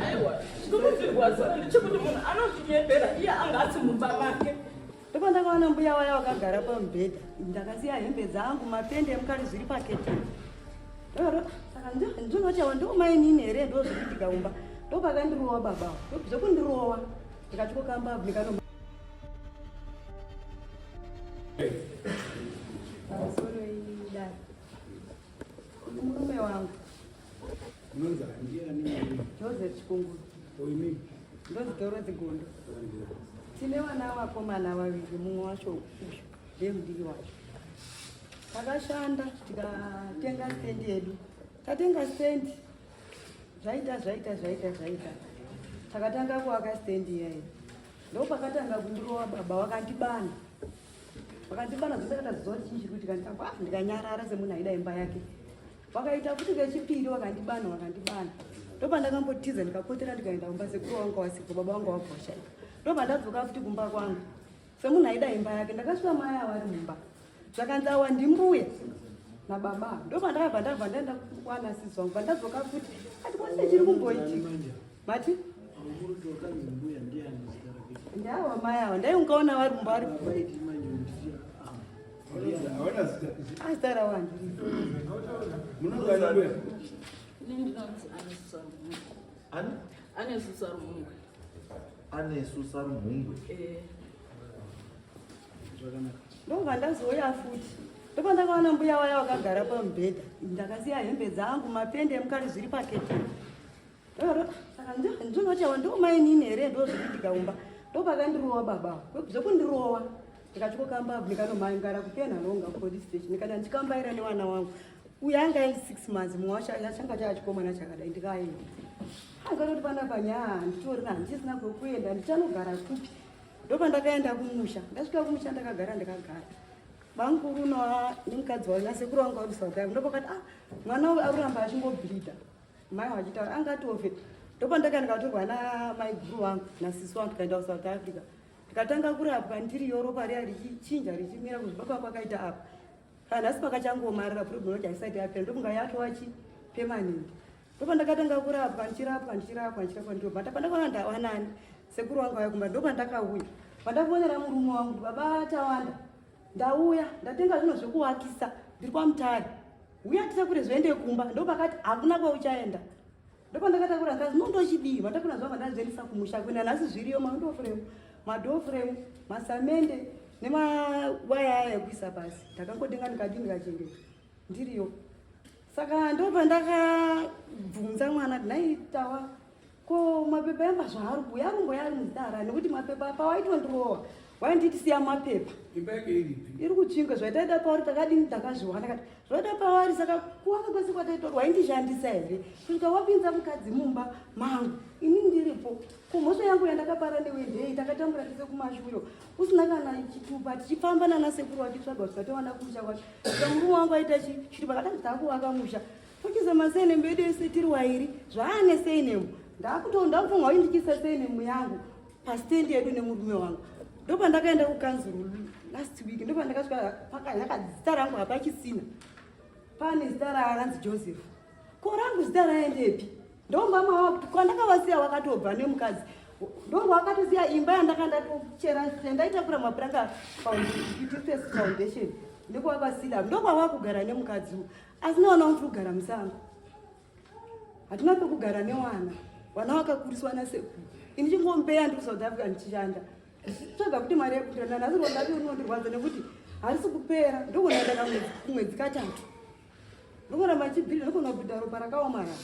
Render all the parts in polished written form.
Aiwa, chinomutirwadza ndechekuti munhu anozvinyepera iye anga asi mumba make. Ndopandakaona mbuya waya wakagara pamubhedha, ndakasiya hembe dzangu, mapende emukati zviri paketeni. Saka ndinoti awa ndiwo mainini here ndo zvekuitika kumba. Ndopakandirowa baba, zvekundirowa ndikatyoka mbabvu ndikano Pamusoro idare. Murume wangu. Joseph Chikunguru. Ndozi Dorothy Gondo. Tine vana vakomana vaviri, mumwe wacho uyu ndiye mudiki wacho. Takashanda tikatenga stendi yedu. Tatenga stendi zvaita zvaita zvaita zvaita. Takatanga kuvaka stendi iyayi. Ndopakatanga kundirova baba wakandibana. Wakandibana zvandakataziva kuti chii chiri kuitika ndikabva ah, ndikanyarara semunhu aida imba yake. Wakaita futi kechipiri wakandibana wakandibana. Ndopandakambotiza ndikapotera ndikaenda kumba sekuru wangu wasipo baba wangu wabva washaika. Ndopandadzoka futi kumba kwangu. Semunhu aida imba yake ndakasvika mai ava vari mumba. Zvakanzi awa ndimbuya nababa. Ndopandakabva ndabva ndaenda kwana sisi wangu. Pandadzoka futi ati kwese chiri kumboitika. Mati? Ndawa mai ava ndai ungaona vari mumba vari azita ravo handirizi. Anesu Sarumungwe. Anesu Sarumungwe. Eh. Ndobva ndazouya futi. Ndopandakaona mbuya waya wakagara pamubhedha. Ndakasiya hembe dzangu, mapende emukati zviri paketeni. Saka ndinoti awa ndiwo mainini here ndo zvikuitika kumba. Ndopakandirowa baba. Zvekundirowa. Ndikatyoka mbabvu ndikanomhangara kuPenhalonga police station. Ndikati ndichikambaira nevana wangu. Uyu anga aine 6 months mumwe wacho changa chaachikomana chakadai ndikaenda. Anganoti panapa nyaya handitorina handisina kwekuenda ndichanogara kupi. Ndopandakaenda kumusha. Ndasvika kumusha ndakagara ndakagara. Bamukuru nemukadzi wavo nasekuru vangu vari kuSouth Africa. Ndopakati ah mwana uyu aruramba achingobleeder. Mai vachitaura anga atofe. Ndopandakaenda ndikatorwa namaiguru vangu nasisi vangu tikaenda kuSouth Africa. Ndikatanga kurapwa ndiriyo ropa riya richichinja richimira kuzvibaba kwakaita apa. Kana nhasi pakachangomarira problem yacho haisati yapera ndokunga yatova chi permanent. Ndopandakatanga kurapwa ndichirapwa ndichirapwa ndichirapwa ndobva ndapandakaona ndawanani sekuru wangu vaya kumba ndopandakauya. Pandafonera murume wangu kuti baba Tawanda ndauya ndatenga zvinhu zvekuwakisa ndiri kwaMutare. Uya titakure zvoende kumba ndopakati hakuna kwauchaenda. Ndopandakatakura ngazi mondochidii vatakura zvava ndazviendesa kumusha kuenda nhasi zviriyo mawindow frame madoor frame masamende nemawaya aya ekuisa pasi ndakangotenga ndikadii ndikachengeta ndiriyo saka ndopandakabvunza mwana nhai tawa ko mapepa emba zvaari kuuya arumboya ari muzita harani nekuti mapepa pawaitondirowa wainditi siya mapepa imba yake iripi iri kutsvinga zvaitaida pauri takadini takazviwana kati zvaida pavari saka kuwaka kwese kwataitora waindishandisa here kusvika wapinza mukadzi mumba mangu ini ndiripo ko mhosva yangu yandakapara newe ndei takatambura tese kumashure usina kana chitupa tichifamba nana sekuru vachitsvaga kusvika tawana kumusha kwacho saka murume wangu aita chitupa katati takuvaka musha tochiisa masenemu edu ese tiri wairi zvaane senemu ndakutondakufunga kuti ndichiisa senemu yangu pastendi yedu nemurume wangu ndopandakaenda kukanzuru last week ndopandakasvika zita rangu hapachisina pane zita rakanzi joseph ko rangu zita raendepi ndomba mava kuti kwandakavasiya wakatobva nemukadzi ndonga wakatosiya imba yandaka ndatochera ndaitakura mapuranga foundation ndokwavasila ndokwavakugara nemukadzi u asi nawana wangu kugara musango hatina pekugara newana wana wakakuriswa nasekuru ini chingombeya ndiri kusouth africa ndichishanda tsvaga kuti mari yekupera nanhasi ronda rinondirwadza nekuti harisi kupera ndokunoenda kumwedzi katatu ndokuramba ndichibhirira ndokona kuita ropa rakaomarara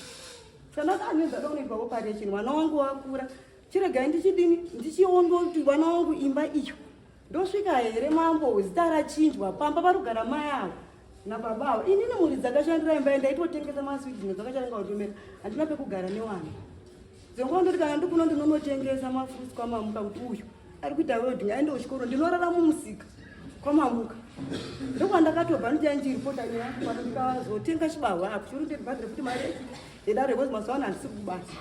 saka ndakaanenza da unoitwa operation mwana wangu wakura chiregai ndichidini ndichiondoti mwana wangu imba iyo ndosvika here mambo zita rachinjwa pamba parugara mai avo nababa avo inini mhuri dzakashandira imba ndaitotengesa maswiti dzimwe dzakacharanga kutomera handina pekugara newana dzonguva ndoti kana ndikuno ndinonotengesa mafruits kwamamuka kuti uyu ari kuita welding aende kuchikoro ndinorara mumusika kwamamuka ndokwandakatobva ndichanjiripota nyaya yangu pano ndikazotenga chibahwa apo chiri ndibhadhire futi mari yedare because mazuva ano handisi kubasa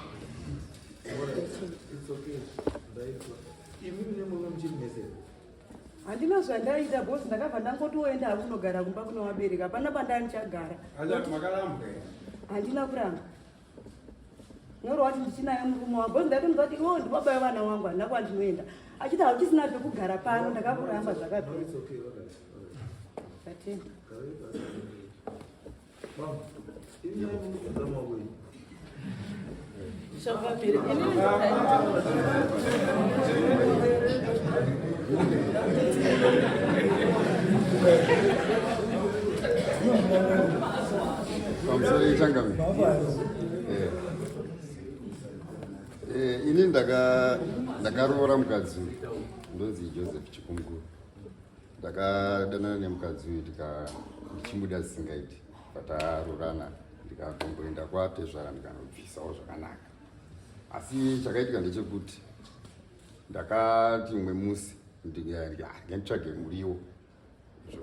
It's okay. Imimi nemurume muchiri mese. Handina zvandaita because ndakabva ndangotoenda hangu kunogara kumba kune vabereki, hapana pandandichagara. Handina kuramba. Nyoro wati ndichinaye murume wangu because ndaitomudza kuti iwewe ndibaba vevana wangu, handina kwandinoenda. Achiti hauchisina pekugara pano, ndakakuramba zvakabvira. Ndatenda. Zvakapera. Pamusoro ichangamire. Ini ndakaroora mukadzi uyu ndonzi Joseph Chikunguru. Ndakadanana nemukadzi uyu ndichimuda zvisingaiti, pataroorana ndikatomboenda kwatezvara ndikanobvisawo zvakanaka. Asi chakaitika ndechekuti ndakati umwe musi nditsvage muriwo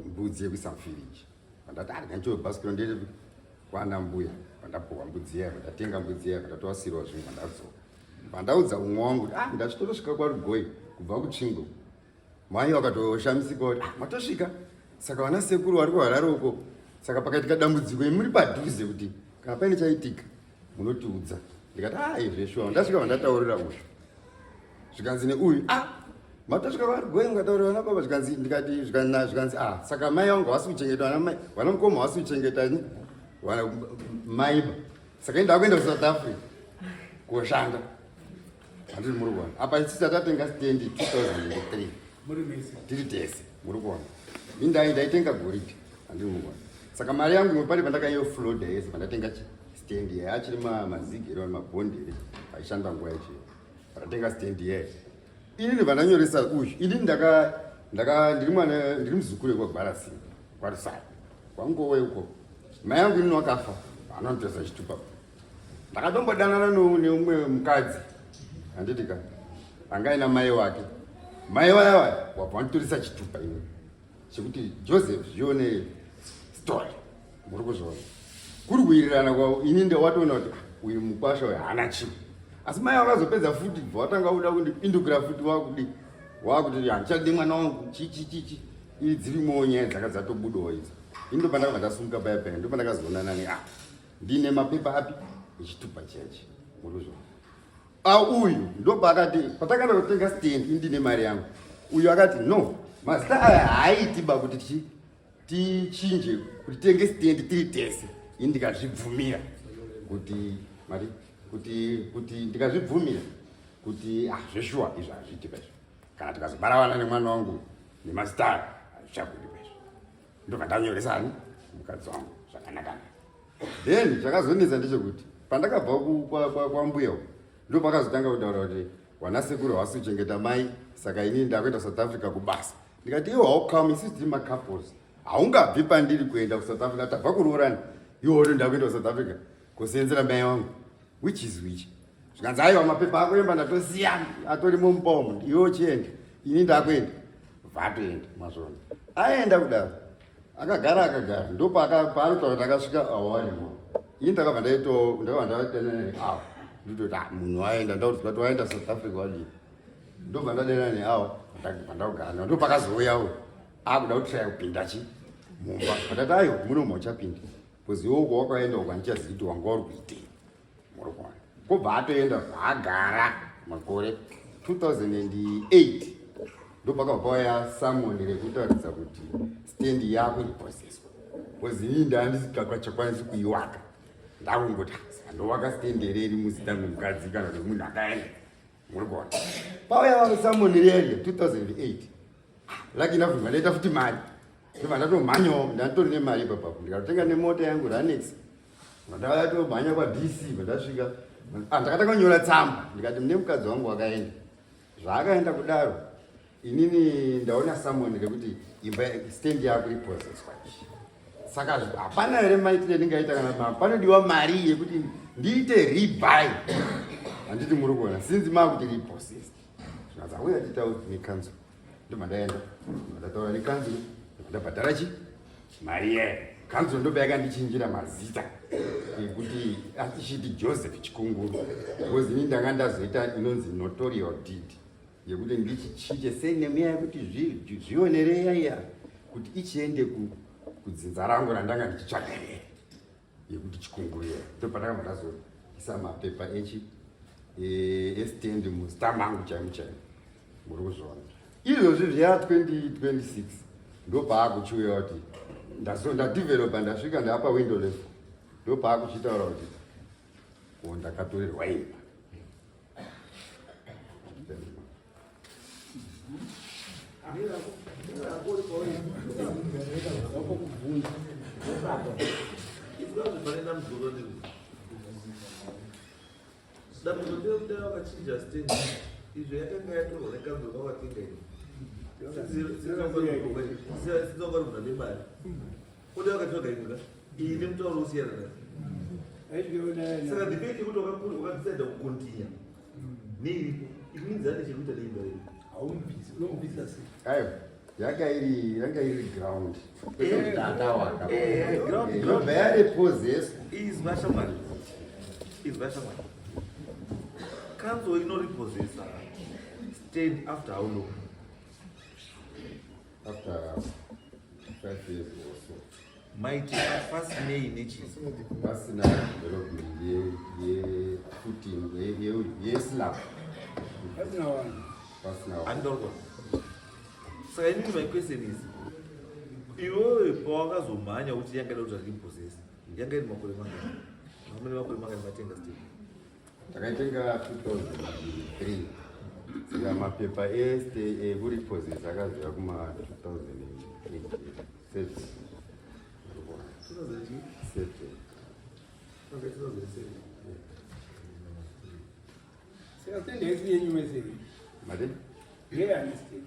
mbudzi yekuisa mufiriji, pandati ndingatora bhasikoro ndiende kwana mbuya, pandapuhwa mbudzi iya, pandatenga mbudzi iya, pandatowasirwa zvinhu, pandadzoka pandaudza umwe wangu kuti ndachitotosvika kwaRugoi kubva kuTsvingo. Mai vakatoshamisika kuti matosvika, saka vana sekuru vari kuHarare uko, saka pakaitika dambudziko muri padhuze kuti kana paine chaitika munotiudza. Ndikati izveshuwa ndasvika vandataurira uyu, zvikanzi neuyu matosvika kwaRugoi mukataurira vana baba, zvikanzi ndikati zvikanzi saka mai vangu havasi kuchengeta vana mai, vana mukoma havasi kuchengeta vana maiba, saka ini ndakuenda kuSouth Africa koshanda. Handiri muri kuona apa isi tatatenga stendi 2003 tiri tese, muri kuona indai ndaitenga goridhe, handiri muri kuona. Saka mari yangu imwe pari pandakaiyofloda yese pandatenga stendi yaye achiri mazigi ere mabhondi ere aishanda nguva yacho pandatenga stendi yaye inini vandanyoresa uyu inini ndaka ndiri mwana ndiri muzukuru wekwaGwarasini kwaRusai kwangowe uko mai yangu inini wakafa anonotesa chitupa. Ndakatombodanana neumwe mukadzi handiti ka anga aina mai wake, mai vaya vaya wabva wanditoresa chitupa iwe chekuti Joseph zvione story, muri kuzviona kuri kuwirirana kwavo. Ini ndawatoona kuti uyu mukwasha uyu haana chinhu, asi mai vakazopedza futi bva watanga kuda kundipindukira futi wakudi wakuti handichadi mwana wangu chichichichi. Iri dzirimowo nyaya dzaka dzatobudawo idzo. Ini ndopandakabva ndasumuka paya paya, ndopandakazoonana ne ndine mapepa api echitupa chechi, muri kuzviona. Uyu ndopaakati patakaenda kutenga stand indine mari yangu, uyu akati no, mazita aya haaiti ba kuti tichinje kuti tenge stand tiri tese. Ini ndikazvibvumira kuti mari kuti ndikazvibvumira kuti zveshuwa izvi hazviiti paizvo, kana tikazobara vana nemwana wangu nemazita aya hazvichabudi paizvo. Ndobva ndanyoresani mukadzi wangu zvakanaka. Then chakazonetsa ndechekuti pandakabva kwambuya uko ndopakazotanga kutaura kuti wana sekuru havasi kuchengeta mai, saka inini ndakuenda South Africa kubasa. Ndikati iwe how come isusu tiri macouples haungabvi pandiri kuenda kuSouth Africa, tabva kuroorana iwe woto ndakuenda kuSouth Africa kusenzera mai wangu, which is which. Zvikanzi aiwa mapepa ako emba ndatosiya atorimo mubomo, iwe uchienda ini ndakuenda. Vatoenda mazvona aenda kudaro akagara akagara ndopaari kutaura kuti akasvika awarimo. Ini ndakabva ndaito ndakabva ndadanana neawa nditoti munhu aenda ndakuti kuti waenda South Africa wadii, ndobva ndadanana neawa ndakabva ndakugara nawo. Ndopakazouyawo akuda kutraya kupinda chi mumba, ndakati aiwa munomu uchapinda because iwe uko wakaenda uko handichazivi kuti wanga uri kuitei, muri kuona. Kobva atoenda agara makore 2008 ndopakabva pauya summon rekutaridza kuti stendi yako iriprocesswa, because inini ndandisingachakwanisi kuiwaka, ndakungoti ndowaka stendi here iri muzita memukadzi kana kuti munhu akaenda, muri kuona. Pauya summon riyariya 2008 lucky enough ndaita futi mari, ndobva ndatomhanyawo, ndanditori nemari ipapapo, ndikatotenga nemota yangu Ranex, ndakatomhanya kwaDC. Pandasvika ndakatanga kunyora tsamba, ndikati mune mukadzi wangu wakaenda zvaakaenda kudaro, inini ndaona summon rekuti imba stand yako iriprocesswa, saka hapana here maitire ndingaita kana panodiwa mari yekuti ndiite rebuy, handiti muri kuona, since makuti reprocessed. Zvikanzi auya titaure nekanzuro. Ndobva ndaenda ndataura nekanzuro, ndabhadhara chi mari iyayo. Kanzuro ndoba yakandichinjira mazita ekuti atichiti Joseph Chikunguru, because ini ndanga ndazoita inonzi notarial deed. Yekuti ndichichinje sei nemuya yekuti zvionerei yaiya kuti ichiende kudzinza rangu randanga ndichitsvaga here yekuti chikungurira. Ndopandakabva ndazoisa mapepa echi estand muzita mangu chaimo chaimo. Muri kuzviona izvozvi zviya 2026 ndopaakuchiuya kuti ndadevelopa, ndasvika ndapa window level, ndopaakuchitaura kuti ko ndakatorerwa imba. Dambudziko nderekuti dai wakachinja stand izvo yakanga yatorwa nekanzuro kwakatenga ini. Sinzonga nemari. Kode wakatsvaga imwe ka? Iyi nemutauro usiyana nayo. Saka the fact yekuti wakadecide kucontinue neiripo, it means ane chekuita neimba iri. Haumubvisi, unomubvisa sei? Aiwa, yanga iri ground, kwete kuti akawaka. Ground. Inobva yarepossesswa. Izwa shamwari, izwa shamwari. Council inorepossessa stand after how long? After 5 years or so. Maiti pasinei nechii? Pasina development yefooting, yeslab. Pasina vanhu. Pasina. Handorwa. Saka inini my question is, iwewe pawakazomhanya kuti yanga ida kuti repossess, yanga iri makore mangani? Mamene makore mangani matenga stand? Takaitenga 2003, saka mapepa este ekurepossess akaziva kuma 2007. 2007? Okay, 2007. Saka stand haisi yenyu mese? Mati? Ndeyani stand?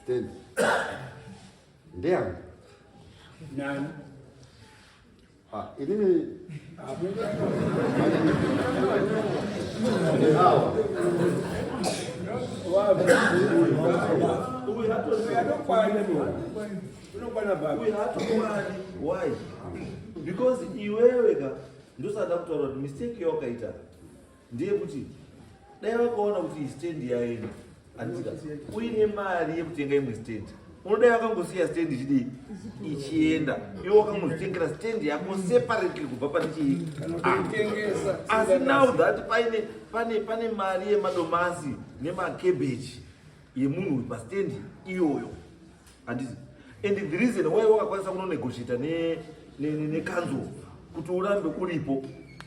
Stand ndeyangu. Nani? Ah, inini awa. Unokwana, unokwana baba. Uyu haatokwani. Why? Because iwewe ka, ndosada kutaura kuti mistake yawakaita ndeyekuti dai vakaona kuti stand yaenda, handika, uine mari yekutenga imwe stand, unodai vakangosiya stand ichidii, ichienda. Iwe wakangozvitengera stand yako separately kubva pane chii. Kana kuitengesa. Asi now that paine pane mari yemadomasi nemakebeji yemunhu uri pastendi iyoyo, handiti? And the reason why wakakwanisa kunonegotiata nekanzuro kuti urambe uripo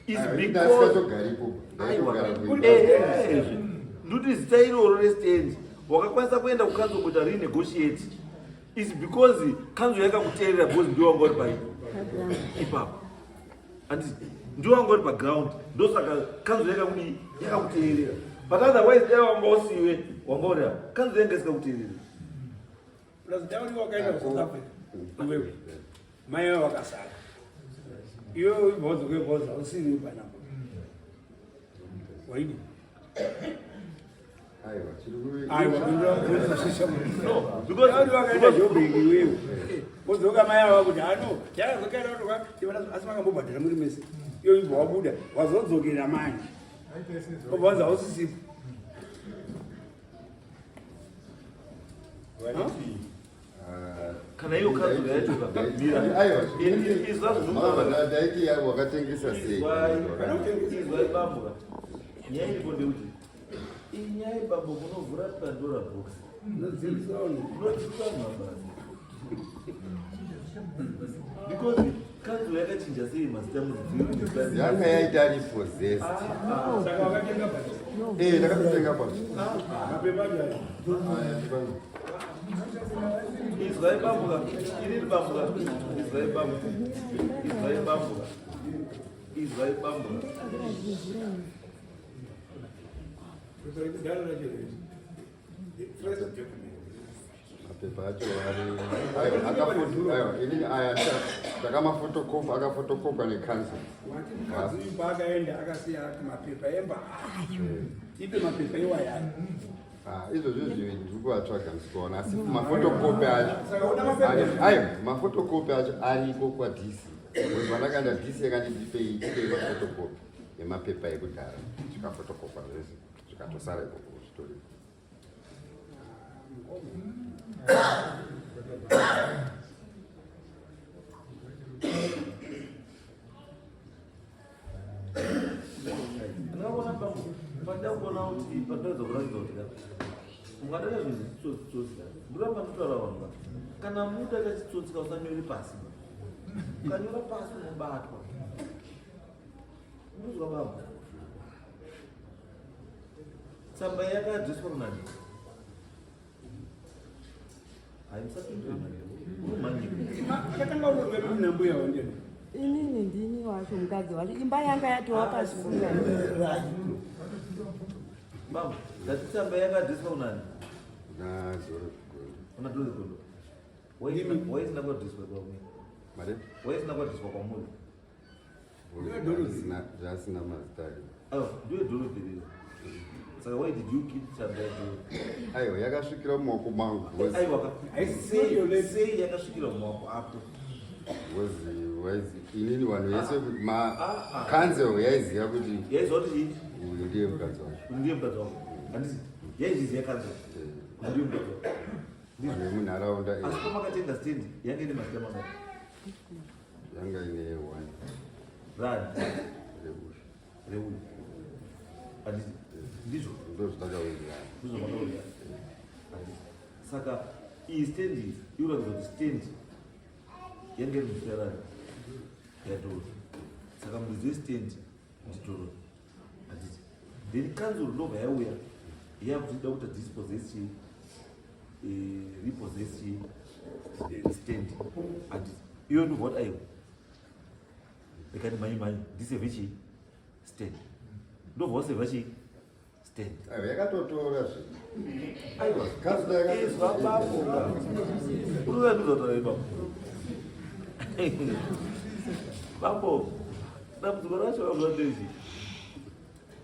is because Ndasikatogaripo. Aiwa. Ndaitogara. Ehezve, nduti zita iroro restand wakakwanisa kuenda kukanzuro kuita renegotiate is because kanzuro yakakuteerera, because ndiwo wanga uri pai ipapo, handiti? Ndiwo wanga uri paground, ndosaka kanzuro yakakudii, yakakuteerera. But otherwise dai wanga usiwe, wanga uri apo, kanzuro yanga isikakuteerera. Plus dauri wakaenda kuSouth Africa iwewe, mai vavo vakasara. Iwewe ibhozo kwebhozo, hausiri panapa, waidi. Aiwa, chiri Aiwa. No, because dauri wakaenda Joburg iwewe, wodzoka, mai ava kuti hano yakazokaenda kutoka, asi makambobhadhara muri mese. Iyo ibva wabuda, wazodzokera manje, obva wanzi hausisipo. Kana iyo kanzuro yacho mira. Aiwa. Izvazvo. Mama, ndaiti wakatengesa sei? Izwai bambo ka, nyaya iripo ndekuti inyaya, bambo, munovhura Pandora box. Unodzidzisa vanhu. Munodzidzisa vanhu mabasa, because kanzuro yakachinja sei mazita mudzidziri? Yanga yaita repossessed. Saka wakatenga bhadhara? Eh, ndakatotenga pacho. Mapepa acho ayo? Izwai bambo ka, inini bambo ka, izwai bambo, izwai bambo ka, izwai bambo ka. Pepa rekudhara racho rei? The first document. Mapepa acho ari, aiwa, aiwa, inini aya ndakamafotokopa, akafotokopwa nekanzuro. Wati mukadzi uyu paakaenda akasiya ati mapepa emba ayo, tipe mapepa iwaya. Ah, izvozvo zvi ndiri kuvatsvaga, ndisikuona, asi mafotokopi acho Saka una mapepa? Aiwa, mafotokopi acho ariko kwaDC. Pandakaenda, DC yakandi ndipei, tipei mafotokopi emapepa ekudhara, zvikafotokopa zvese, zvikatosara ikoko, zvitoripo. Ndakaona pangu pandida kuona kuti pandaedza kuratidza kuti ka mukada zvinhu zvitsotsi tsotsi ka ndoramba nditaura vanhu ka kana muda kachitsotsi ka usanyore pasi ba ukanyora pasi unobatwa unozwa baba tsamba yakadreswa kunani Inini ndini wacho mukadzi wacho imba yanga yatova pasina. Baba, ndati tsamba yakadreswa kunani? Kuna Dorothy Gondo. Kuna Dorothy Gondo. Waisina kuadreswa kwamuri? Mare? Waisina kuadreswa kwamuri? Zvasina mazita ake. Oh, ndiwe Dorothy rero. Saka why did you keep tsamba yaDorothy? Aiwa, yakasvikira mumaoko mangu. Aiwa, sei sei yakasvikira mumaoko ako? Because waizi inini vanhu vese kuti ma council yaiziva kuti yaiziva kuti chii? Uyu ndiye mukadzi wacho. Uyu ndiye mukadzi wako. Handisi yaizviziva council. Uyu ndiye mukadzi wako. Vanhu vemunharaunda. Asi pamakatenga stand yange ine mazita mangani? Yanga ine one. Rani. Reuyu. Reuyu. Handiti. Ndizvo. Ndizvo zvatakawirirana. Ndizvo zvakawirirana. Handiti. Saka iyi stand iyi inoratidza kuti stand yange iri muzita rani yaDorothy. Saka muridzi westand ndiDorothy. Handiti. Then council ndobva yauya yakuti ida kuti dispossess chii repossess chii stand. Handiti. Iyo ndobva kuti aiwa ndikati mhanye mhanye ndisevhe chii stand ndobva wasevha chii stand. Aiwa yakatotora zve. Aiwa Kazuda izwa bambo unoda ndizvotaura ipapo bambo dambudziko racho vakuda ndechi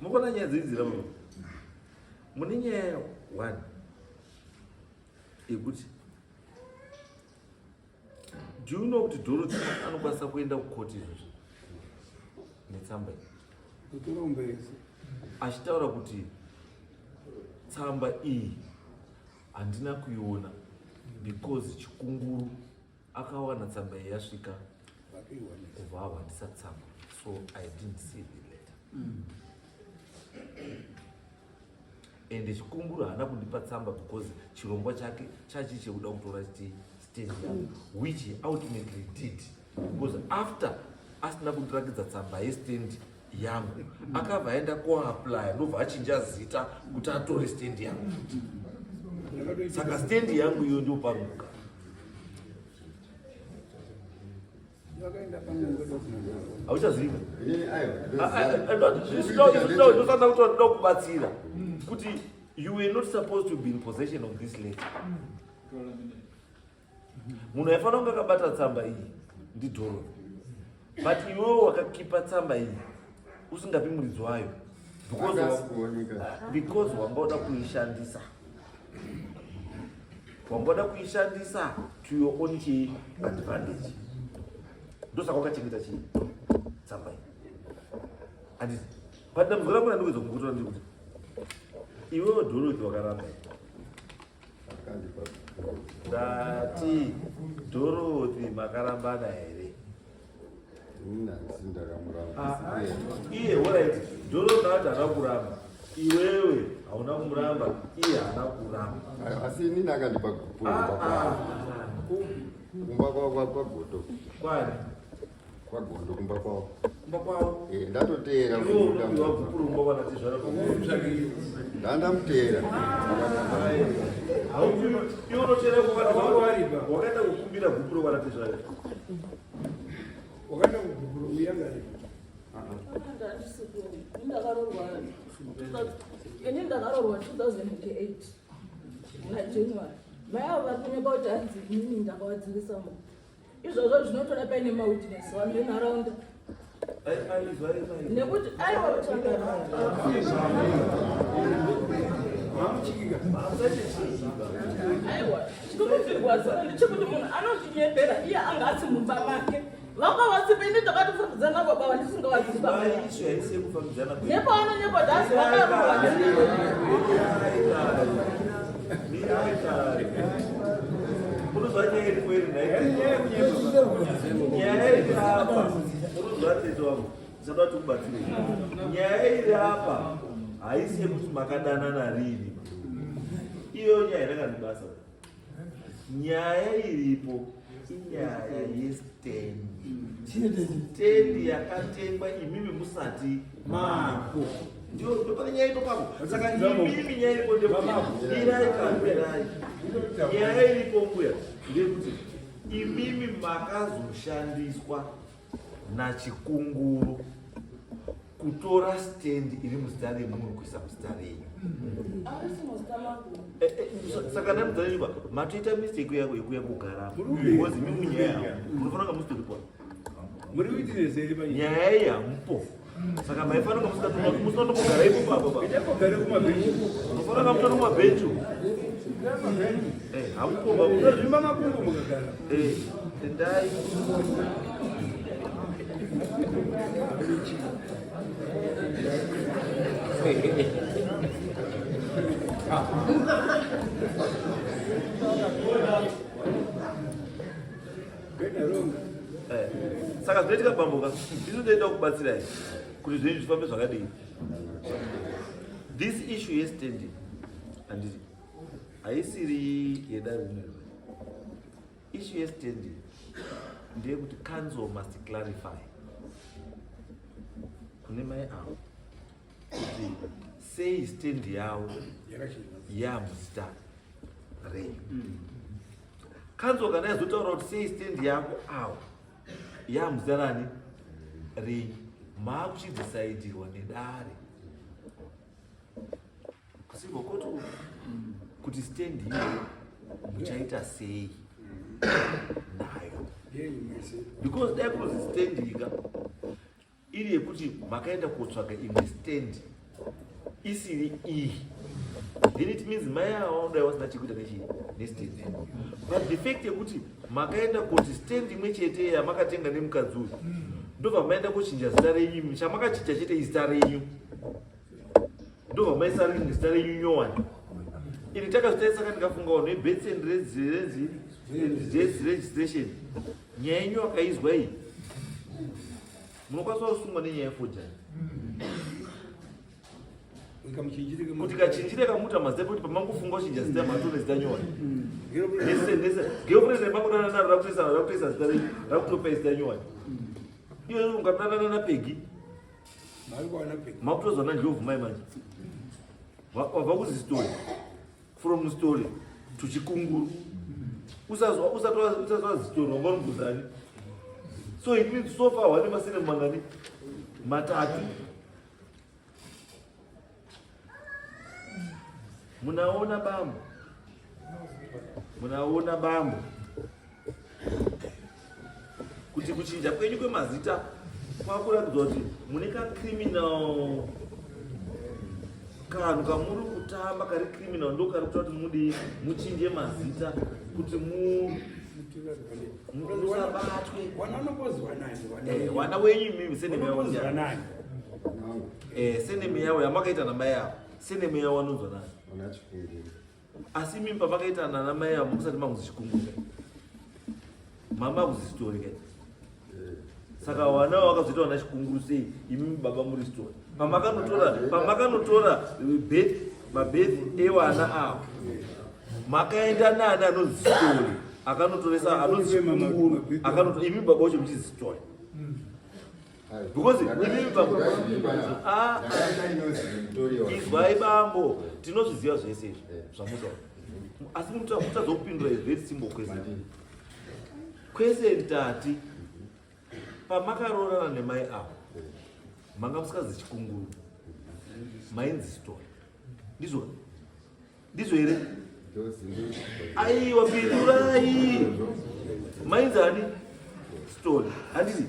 mukuona nyaya dzeidzira baba mune nyaya one yekuti Do you know kuti Dorothy anokwanisa kuenda kukoti izvozvi netsamba iyi achitaura kuti tsamba iyi handina kuiona because chikunguru akawana tsamba iyi yasvika kubva ahwandisa tsamba so I didn't see the letter. Ende chikunguru haana kundipa tsamba because chirongwa chake chachi chekuda kutora stand yangu which he ultimately did because after asina kundirakidza tsamba yestand yangu akabva aenda koapply ndobva achinja zita kuti atore stand yangu futi. Saka stand yangu iyo ndio paruka. Hauchazivi? Ndosanda kuti ndoda kubatsira kuti you were not supposed to be in possession of this letter. Munhu aifanira kunge akabata tsamba iyi ndiDorothy, but iwewe wakakipa tsamba iyi usingapi muridzi wayo because wanga uda kuishandisa. Wanga uda kuishandisa to your own chii advantage. Ndosaka wakachengeta chii tsamba iyi. Handiti but dambudziko rangu randikuedza kukutora ndiri kuti iwewe Dorothy wakaramba. Ndati Dorothy makarambana here? Iye alright, Dorothy ati haana kuramba, iwewe hauna kumuramba, iye haana kuramba. Asi inini akandipa gupuro kumba kwavo kwaGodo. Kwani? Kwagondo kumba kwavo. Kumba kwavo? Ndatoteera. Iwe unopiwa gupuro kumba kwanatezvara. Ndandamuteera. Iwe unoteera wakaenda kukumbira gupuro kwanatezvara. Wakaenda kugupuro uyanga Ini ndakaroorwa 2008 muna January. Mai avo vari kunyepa kuti hanzi inini ndakavadzivisa munhu. Izvozvo zvinotoda paine mawitness vanhu venharaunda. Nekuti aiwa aiwa chinokutirwadza ndechekuti munhu anozvinyepera iye anga asi mumba make. Vanga vasipo ini ndakatofambidzana baba vandisingawaziva. Nepaanonyepa dhazi vakarohwa. Unozwa nyaya iripo iri nhai? Nyaya iri apa. Unozwa tete wangu. Ndisada kuti kubatsire. Nyaya iri apa haisi yekuti makadanana rini. Iyo nyaya inakandibasa. Nyaya iripo inyaya yestendi. Stendi yakatengwa imimi musati mako. Ndio ndio pane nyaya iripo papo. Saka imimi nyaya iripo ndeyekuti mirai kamirai. Nyaya iripo mbuya ndeyekuti imimi makazoshandiswa nachikunguru kutora stand iri muzita remunhu kuisa muzita renyu. Eh, eh, saka ndamudzanyiba matoita mistake yako yekuya kugara because imi munyaya munofanira kunge musitoripo nyaya iyi hamupo saka maifanira kunge musinotombogara ipo papa munofanira kunge mutori kumabhenji eh, hamupo tendai. Eh, saka zvinoitika bambo ka isu toenda kubatsirai kuti zvinhu zvifambe zvakadii. This issue yestanding handiti haisiri yedare rino. Issue yestanding ndeyekuti council must clarify kune mai avo kuti sei stand yavo yamuzita renyu. Council kana yazotaura kuti sei stand yako avo yamuzita rani renyu, maakuchidhisaidirwa nedare kucivil court uku kuti stand iyoyo muchaita sei nayo, because dai kunozi stand ika iri yekuti makaenda kotsvaga imwe stand isiri iyi, then it means mai ava vanodai vasina chekuita nechii nestand. But the fact yekuti makaenda kuti stand imwe chete yamakatenga nemukadzi uyu, ndobva maenda kuchinja zita renyu, chamakachinja chete izita renyu, ndobva maisa rimwe zita renyu nyowani. Ini takazvitarisa ka, ndikafunga vanhu vebirth and death registration, nyaya yenyu wakaizwa iyi, munokwanisa kusungwa nenyaya yeforgery kuti kachinjire kamuta mazita, kuti pamangofunga kuchinja zita matone zita nyowani. Nese nese girlfriend remakudana naro rakutoisa zita renyu, rakutopa zita nyowani. Iyo ungadanana naPegi, makutozwa naNdlovu mai manje wabva kuzi story, from story to Chikunguru. Usati wazistory wanga uri muguzani. So it means so far wane masene mangani? Matatu. Munaona bambo, munaona bambo kuti kuchinja kwenyu kwemazita kwakuratidza kuti mune kacriminal kanhu kamuri kutamba kari criminal, ndo kari kuita kuti mudi muchinje mazita kuti musabatwe. Wana wenyu imimi surname yavo ndiani? Surname yavo yamakaita namai avo, surname yavo vanonzwa nani? Asi imimi pamakaita nana mai avo musati makuzi Chikunguru, mama kuzi Story kai. Saka vana vakazoita vana Chikunguru sei imimi baba muri Story? Pamakanotora birth, mabirth ewana avo, makaenda nani anonzi Story akanotoresa anonzi Chikunguru akanotora, imimi baba wacho muchizi Story? Because imimi baba, ah, izwai bambo, tinozviziva zvese izvi zvamutaura, asi mutazokupindura is very simple question. Question tati pamakaroorana nemai avo manga musikazi Chikunguru, mainzi Story, ndizvo ndizvo here? Aiwa, pindurai. Mainzi ani? Story, handiti?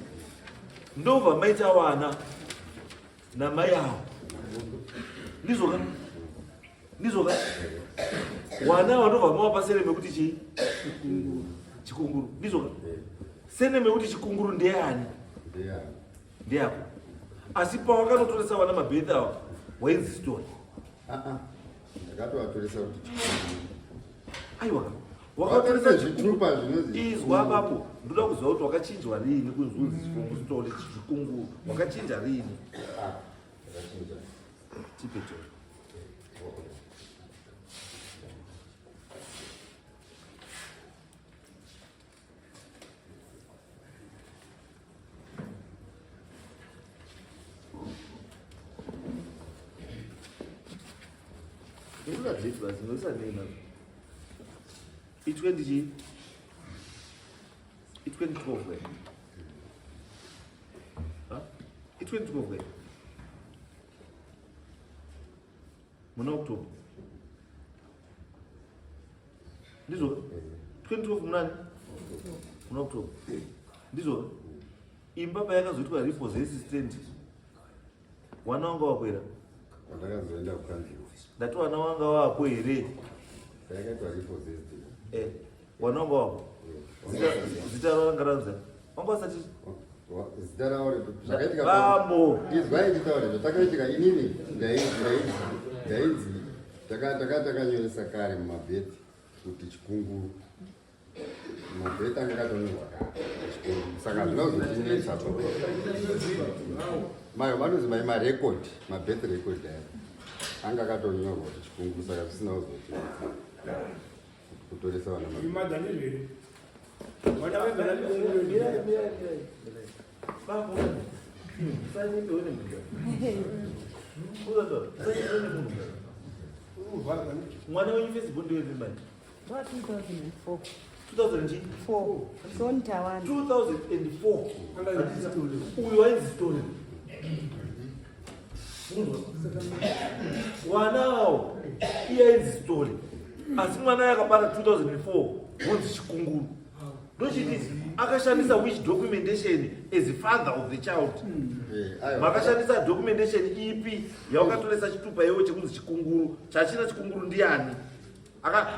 Ndobva maita wana namai avo, ndizvo ka? Ndizvo ka? Wana ava ndobva mavapa surname yekuti chii? Chikunguru, ndizvo ka? Surname yekuti Chikunguru ndeyani? Ndeyako. Asi pawakanotoresa vana mabirth ava wainzi Story. Ndakatovatoresa kuti Chikunguru. Aiwa, Wakatoresa wakatoresa zvitupa zvinonzi Izwa bapo, ndoda kuziva kuti wakachinjwa riini kunzi unzi chikungu sitole chikungu. Wakachinja riini? Ah, ndakachinja. Tipe tole. Ndikuda date basi, ndinoisa nei nazvo? I20 chii? I2012 wena. Ha? I2012 wena. Muna October. Ndizvo? 2012 munani? Muna October. Ndizvo? Imba payakazoitwa repossess stand. Wana wanga wakwera. Pandakazoenda kukanzuru. Ndati wana wanga wako here? Payakaitwa repossessed. Eh, wana wanga wako. Zita ravo ranga ranzi. Wanga wasati Zita ravo zvakaitika Bambo. Izwai nditaure zvatakaitika inini ndainzi takanyoresa kare mumabheti kuti chikunguru. Mabheti anga akatonyorwa kare chikunguru. Saka hazvina kuzotinetsa pa. Mayo vanozi mai marekodi, mabheti rekodi aya. Anga akatonyorwa kuti chikunguru saka zvisina kuzotinetsa. Kutoresa vana mabheti. Imadha ndizvere. Mwana wega ndachikunguru. Bambo. Usanyimbe une munhu. Unotaura, usanyimbe une munhu. Mwana wenyu first born ndewepi manje? Wa 2004. 2004. Son Tawanda. 2004. Uyu wainzi Stone. Wanawo iye ainzi Stone. Asi mwana yakabara 2004 wonzi Chikunguru. Ndochiti akashandisa which documentation as father of the child? Aiwa. Makashandisa documentation ipi yawakatoresa chitupa iwe chekunzi Chikunguru? Chachina Chikunguru ndiani?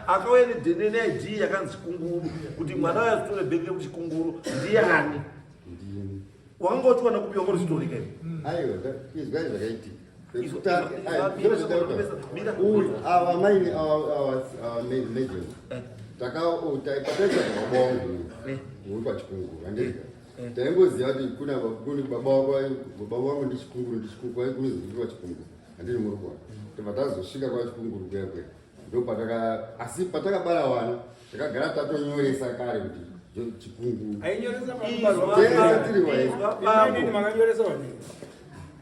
Akauya neID yakanzi Chikunguru kuti mwana uyo azotore bhegi rekuti Chikunguru ndiani? Ndini. Wakanga uchiwana kupi wanga uri Stone kai? Aiwa, izwai zvakaitika. Izwa- Pekutanga, izwa- aiwa, mira, ndozvitaura. mira, Uyu, ava maini, ava major. Eh. Pataitsvaga baba wangu Eh. uri kwaChikunguru, handiti? Taingoziva kuti kune baba wako, baba wangu ndiChikunguru, ndiChikunguru, kunozi ndiri kwaChikunguru. Handiti muri kuona? Tobva tazosvika kwaChikunguru kuya kuya. Asi patakabara vana, takagara tatonyoresa kare kuti Chikunguru. Ainyoresa Izwa pakubarwa. Tese tiri waye. izwa Inini bambo. makanyoresa vana.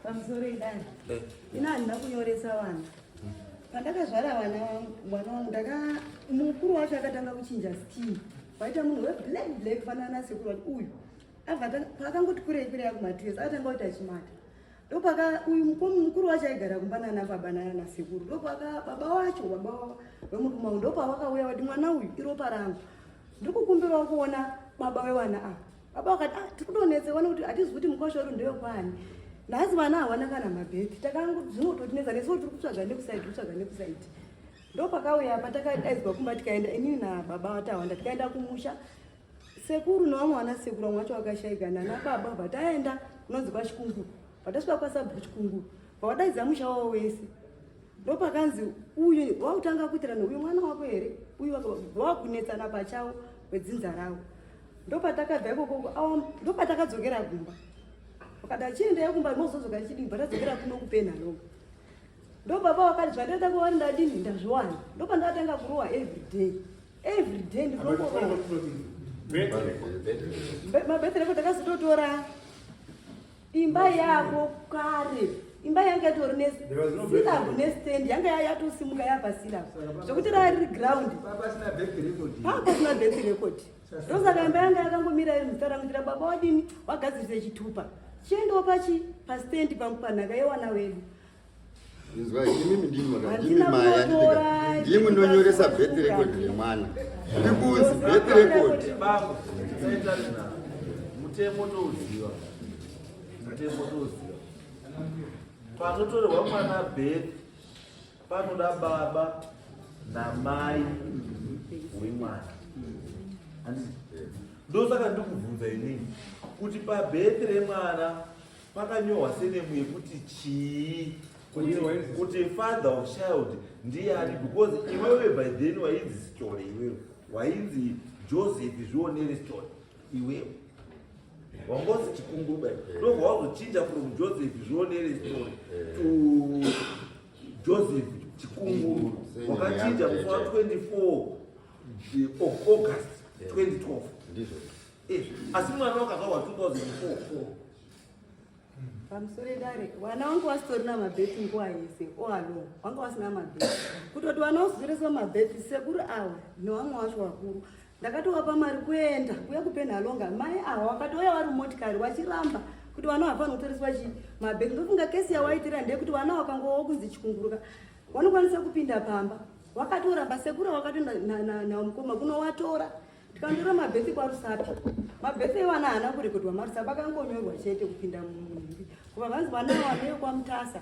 Pamusoro idai. Eh. Ina handina kunyoresa vana. Pandakazvara vana vangu, mwana wangu mukuru wacho akatanga kuchinja skin. Waita munhu we black black fanana nasekuru wati uyu. Abva paakangoti kurei kurei akumatesi akatanga kuita chimata. Ndopaka uyu mukuru wacho aigara kumba nana baba nana sekuru. Ndopaka baba wacho baba wemurume wangu ndopavakauya vati mwana uyu iropa rangu. Ndikukumbirawo kuona baba wevana ava. Baba vakati tiri kutonetsewa nekuti hatizi kuti mukwasha wedu ndewekwani. Nhasi vana havana kana mabheti. Zvinototinetsa nesuwo tiri kutsvaga nekusaidi, kutsvaga nekusaidi. Ndopakauya patakadaidzwa kumba tikaenda inini nababa vaTawanda tikaenda kumusha. Sekuru nevamwe vana sekuru vamwe vacho vakashaika nana baba bva taenda kunonzi kwaChikunguru. Patasvika kwasabhuku Chikunguru vavadaidza musha wavo wese. Ndopakanzi uyu wautanga kuitirana uyu mwana wako here? Uyu wakunetsana pachavo wedzinza ravo. Ndopatakabva ikoko, ndopatakadzokera kumba. Vakati achiendai kumba mozodzoka chidii? Patadzokera kuno kuPenhalonga. Ndobaba vakati zvandaita kwavari ndadini ndazviwana. Ndopandatanga kurohwa every day. Every day ndinongorohwa. Mabheti reko takazototora imba yako kare. Imba yanga itori There was no nesilabu birth nestand yanga yatosimuka yapa silabu. Zvekuti rari riri ground. Pasina birth record. Pasina birth record. Ndosaka imba yanga yakangomira iri muzita rangu ndira baba wadini wagadzirise chitupa. Chiendawo pachi pastand panhaka yewana wedu. Inzwai, imimi ndimi Handina ndimi mai, handiti ka? kunotora, Ndimi munonyoresa birth record yemwana. Ndikuzi birth record. Bambo, tisaita zvinhu. Mutemo touziva. Mutemo touziva. Panotorerwa mwana birth panoda baba namai wemwana. Handiti? Ndosaka ndikubvunza inini kuti pabirth remwana pakanyorwa senemu yekuti chii? Kuti father of child ndiyani, because iwewe by then wainzi Sitole, iwewe wainzi Joseph Zvionere Sitole, iwewe wangozi Chikunguruba, ndobva wazochinja from Joseph Zvionere Sitole to Joseph Chikunguru. Wakachinja musi wa 24 of August 2012. Ndizvo. Asi mwana wakazvarwa 2004. Pamusoro dare, vana vangu vasitorina mabirth nguva yese oalo vanga vasina mabirth. Kutoti vana vazotoreswa mabirth, sekuru ava nevamwe vacho vakuru, ndakatovapa mari kuenda kuya kuPenhalonga. Mai ava vakatouya vari mumotikari vachiramba kuti vana havafanira kutoreswa chi mabirth. Ndofunga kesi yawaitira ndeyekuti vana vakangovawo kunzi Chikunguruka vanokwanisa kupinda pamba. Vakatoramba sekuru, vakatoenda namukoma kunovatora, tikandora mabirth kwaRusapi. Mabirth evana haana kurekodwa maRusapi, akangonyorwa chete kupinda munhimbi kuva vanzi vana vaneyo kwaMutasa.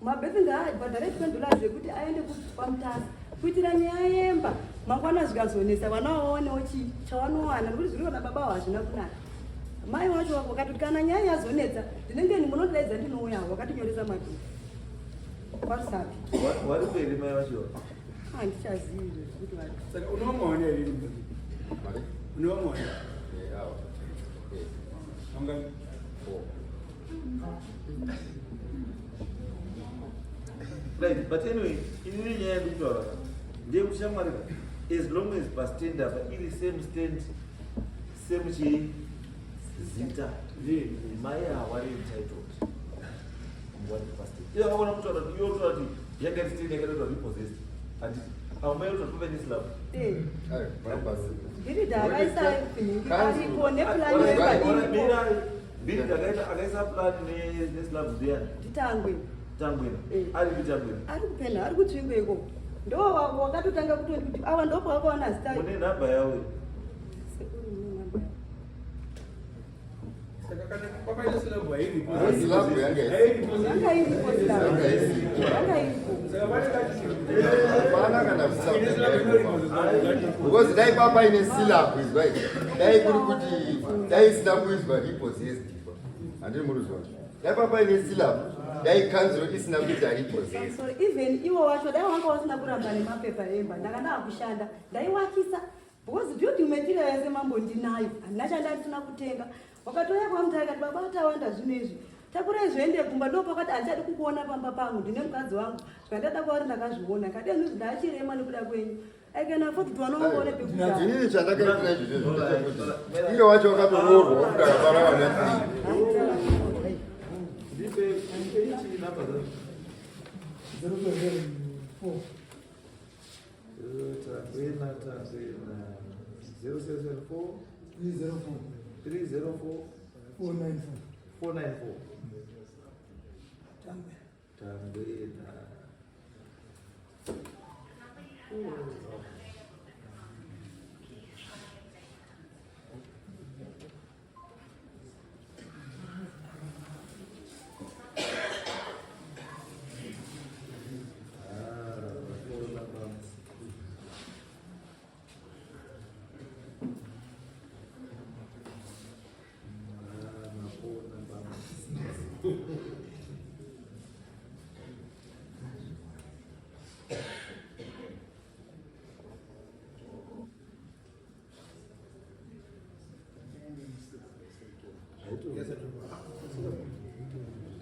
Mabirth ngaabhadhare $20 ekuti aende kwaMutasa kuitira nyaya yemba. Mangwana zvikazonetsa, vana vawanewo chii chavanowana, nekuti zviri vana baba hazvina kunaka. Mai wacho wakatoti kana nyaya yazonetsa ndinenge munondidaidza, ndinouya. Wakatinyoresa mabirth kwaRusapi. Vari mberi mai vacho? Handichazivi kuti vari. Saka unovamwana here? Mari? Unovamwana? Eh, awa. Angani? Four. Right, but anyway, inini nyaya yandikutaura ndeyekuti, shamwari, as long as pastand apa iri same stand, same chii, zita, mai havari entitled pastand. Iyo akakona kutaura kuti iyo kutaura kuti yanga iri stand yakatoitwa repossessed, handiti? Avo mai kuti pave neslab. Ayo, pari. Bhiridha akaisa nhingi aripo neplan yemba iripo. Bhiridha akaisa plan neslabs ndiyani? Nditangwe. Tangwena? Eh. Ari kuTangwena? Ari kupena, ari kutsvingo ikoko. Ndo wakatotanga kutoti kuti ava ndopo vakawana zita. Mune nhamba yavo? Sekuru, mune namba yavo. Saka kana pakaita slab hairipo. Slab yanga isipo. Hairipo. Yanga iripo slab. Yanga isipo. Yanga iripo. Saka pane kati Hapana kana ine slab inoripo. Because dai papa ine slab izwa, dai kuri kuti dai isina kuizwa repossessed, handiri muruzwa, dai papa ine slab, dai kanzuro isina kuita repossessed. Sorry, even iwo wacho dai wanga wasina kuramba nemapepa emba, ndanga ndaakushanda, ndaiwakisa, because building material yese mambo ndinayo, handina chandandisina kutenga. Wakatouya kwaMutare kati, "Baba, tawanda zvino izvi, takurai zvoende kumba." Ndo pakati, "Handichadi kukuona pamba pangu, ndine mukadzi wangu." Zvandada kwauri ndakazviona kati enu ndachirema nekuda kwenyu. I can afford kuti vana vangu vaone pekugara. Inini chandakaitira izvozvo ndechekuti iye wacho wakatoroorwa kuti akabara vana three. Ndipe, ndipe ichi namba dzacho. 074. Tangwena, Tangwena, 0774. 304. 304. 494. 494. Tangwe. Tangwena. Ah, mafona basi. Ah, mafona basi.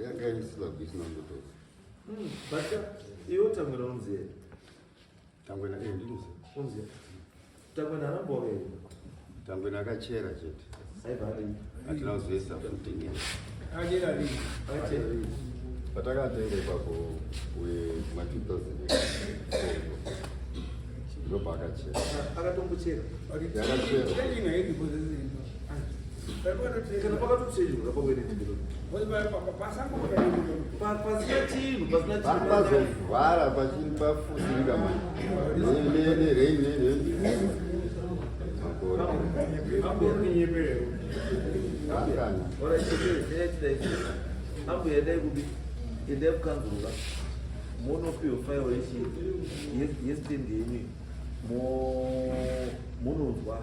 Yanga ine slab isina kungotora. But iwe Tangwena unziye? Tangwena, eh, ndinoziva. Unziye Tangwena arambowa here? Tangwena akachera chete. Aibva adii? Hatina kuzoisa futi nyaya. Akachera rii? Akachera. Patakatenga ipapo kuma 2004 ndopaakachera. Akatombochera? Yakachera. Inga iripo. Kana pakatochejwa pakuene pasina chinhu, pasina chinhu. Pazovhara pafusirika manje nereini makore. Akana. Ambuya, endai kupi, endai kukanzurura, munopiwa fairo yestand yenyu, munonzwa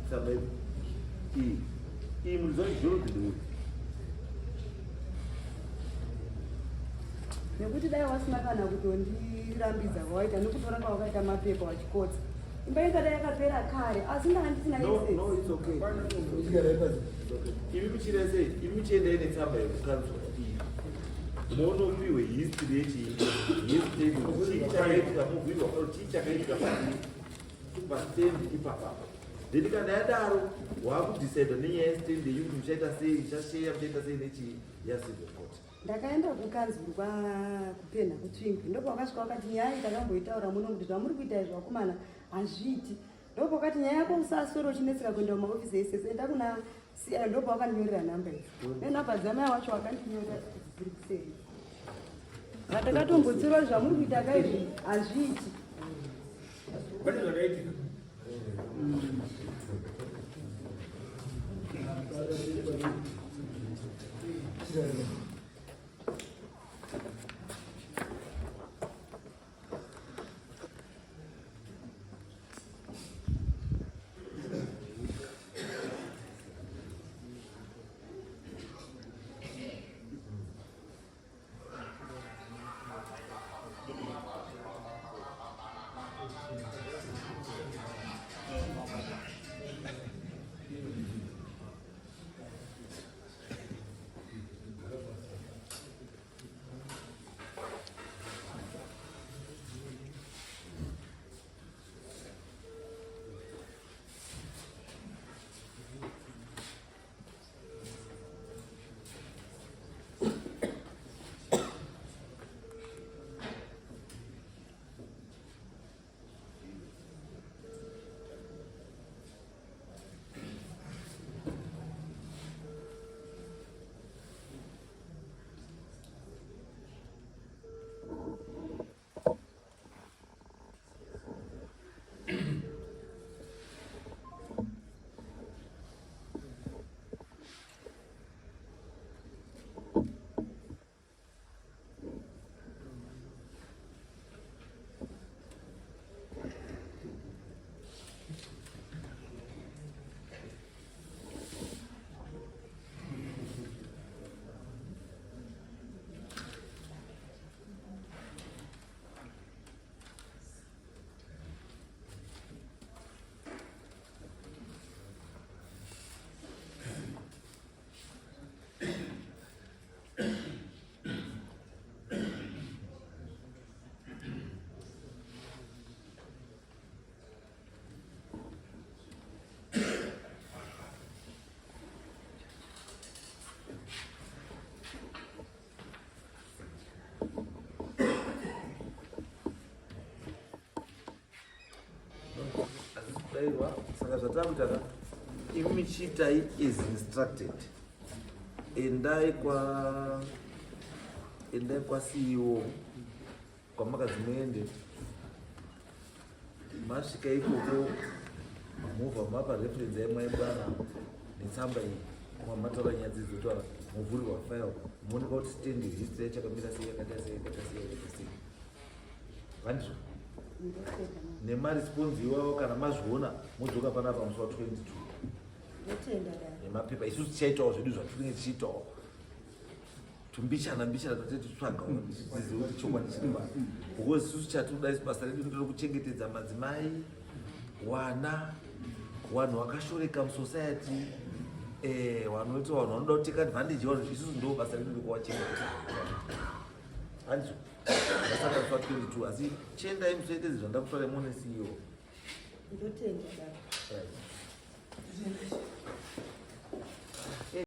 tsamba iyi. Iyi muridzi wacho Jonathan uyu. Nekuti dai wasina kana kutondirambidza kwawaita nekutora kwawakaita mapepa wachikotsa. Imba ingadai yakapera kare asi ndaa ndisina No, access. no, it's okay. Imi muchira sei? Imi muchiendai netsamba yekukanzura iyi. Munopiwe history yechii? Yestand. Chii chakaitika mubhuirwa pano chii chakaitika pachii? Pastand ipapa. Then kana yadaro waakudecide nenyaya yestand yenyu kuti muchaita sei, muchasheya, muchaita sei nechii yacivil court. Ndakaenda kukanzuru kwaKupena kuTsvingwi ndopawakasvika wakati nyaya iyi takamboitaura muno kuti zvamuri kuita izvi vakomana hazviiti. Ndopawakati nyaya yako usaswere uchinetseka kuenda kumaofisi esese enda kuna CI ndopawakandinyorera nhamba idzi. Nenhamba dzamai wacho wakandinyorera dziri kuseri. Vandakatombotsiura kuti zvamuri kuita ka izvi hazviiti. Pane zvakaitika. Aiwa, saka zvatakuita ka imi chiitai as instructed. Endai kwa endai kwa CEO kwamakazi muende masvika ikoko mobva mapa reference yamwaibana netsamba iyi kwamataura nyaya dzidzotaura movhurirwa file moonekwa kuti stand history yacho yakamira sei yakaita sei yakaita sei yakaita sei vandizvo nemaresponse iwawo kana mazviona modzoka panapa musi wa 22 nemapepa isusu tichaitawo zvedu zvatinenge tichiitawo tumbichana mbichana tatete titsvaga tizive kuti chokwadi chiri pa because isusu chatinoda isu basa redu nderekuchengetedza madzimai wana vanhu vakashoreka musociety eh, vanoita vanhu vanoda kuteka advantage vanhu isusu ndo basa redu rekuwachengetedza handizvo ndasaka musi wa 22 asi chiendai musoite izvi zvandakutaura muone ceo Ndotenda baba. Right.